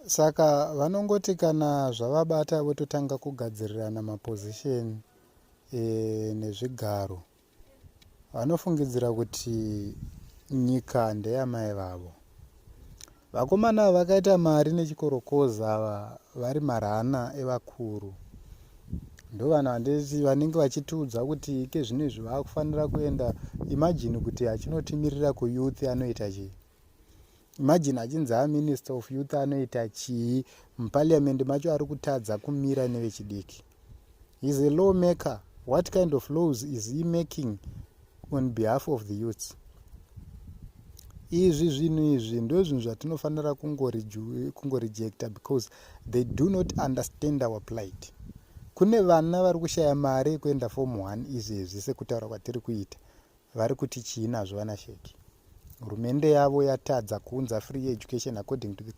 Saka vanongoti kana zvavabata vototanga kugadzirirana maposition nezvigaro. Vanofungidzira kuti nyika ndeyamai vavo. Vakomana vakaita mari nechikorokoza ava vari marana evakuru. Ndovanhu handiti vanenge vachitiudza kuti ike zvino izvi vakufanira kuenda. Imagine kuti achinotimirira kuyouth anoita chii? Imagine achinzi aminister of youth anoita chii? Muparliament macho ari kutadza kumira nevechidiki. Is a law maker. What kind of laws is he making on behalf of the youths? Izvi zvinhu izvi ndo zvinhu zvatinofanira kungorejecta because they do not understand our plight. Kune vana vari kushaya mari yekuenda form 1 izvezvi. Sekutaura kwatiri kuita, vari kuti chii nazvo vana sheki? Hurumende yavo yatadza kuunza free education according to the